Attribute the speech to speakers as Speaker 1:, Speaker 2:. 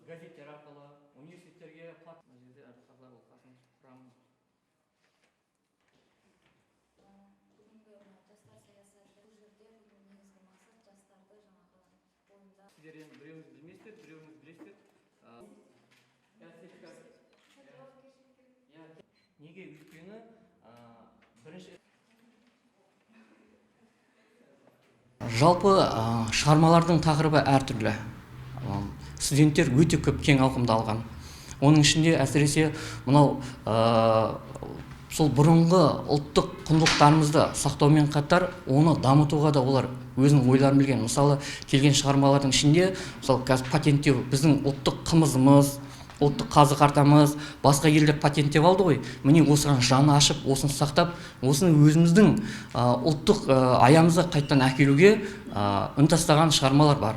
Speaker 1: Газеттер арқылы университеттерге, мына жерде қазылар алқасының құрамы.
Speaker 2: Бүгінгі мына жастар саясаты, бұл жерде бүгін негізгі мақсат жастарды жаңағы ойында.
Speaker 1: Сіздер енді біреуіңіз білмейсіздер, біреуіңіз білесіздер. Иә, сертификат. Иә, неге? Өйткені бірінші жалпы шығармалардың тақырыбы әртүрлі. Студенттер өте көп кең ауқымды алған. Оның ішінде әсіресе мынау сол бұрынғы ұлттық құндылықтарымызды сақтаумен қатар оны дамытуға да олар өзінің ойларын білген. Мысалы, келген шығармалардың ішінде, мысалы, қазір патенттеу, біздің ұлттық қымызымыз, ұлттық қазы қартамыз, басқа елдер патенттеп алды ғой. Міне, осыған жаны ашып, осыны сақтап, осыны өзіміздің ұлттық аямызға қайтадан әкелуге үн тастаған шығармалар бар.